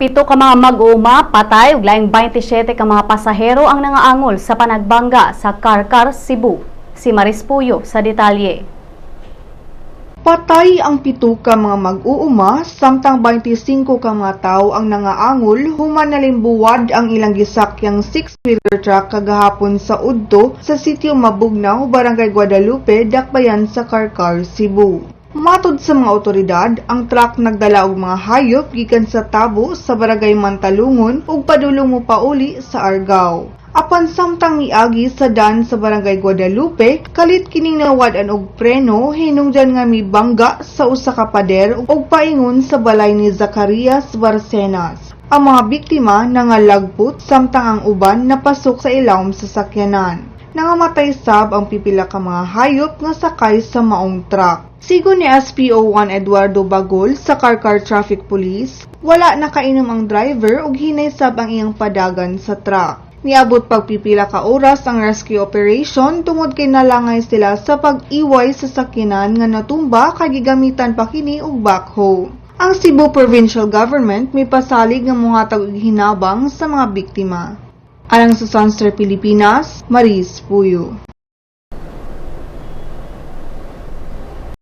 7 ka mga mag-uuma patay ug laing 27 ka mga pasahero ang nangaangol sa panagbangga sa Carcar, Cebu. Si Maris Puyo sa detalye. Patay ang 7 ka mga mag-uuma samtang 25 ka mga tawo ang nangaangol human nalimbuwad ang ilang gisakyang six-wheeler truck kagahapon sa udto sa sitio Mabugnaw, Barangay Guadalupe, Dakbayan sa Carcar, Cebu. Matod sa mga otoridad, ang truck nagdala og mga hayop gikan sa Tabo sa Barangay Mantalungon ug padulong mopauli sa Argao. Apan samtang miagi sa dan sa Barangay Guadalupe, kalit kining nawad-an og preno hinungdan nga mibangga sa usa ka pader ug paingon sa balay ni Zacarias Barcenas. Ang mga biktima nangalagpot samtang ang uban napasok sa ilawom sa sakyanan. Nangamatay sab ang pipila ka mga hayop nga sakay sa maong truck. Sigon ni SPO1 Eduardo Bagol sa Carcar Traffic Police, wala nakainom ang driver ug hinay sab ang iyang padagan sa truck. Niabot pagpipila ka oras ang rescue operation tungod kay nalangay sila sa pag-iway sa sakyanan nga natumba kay gigamitan pa kini og backhoe. Ang Cebu Provincial Government may pasalig nga mohatag og hinabang sa mga biktima. Alang sa Sunstar Pilipinas, Maris Puyo.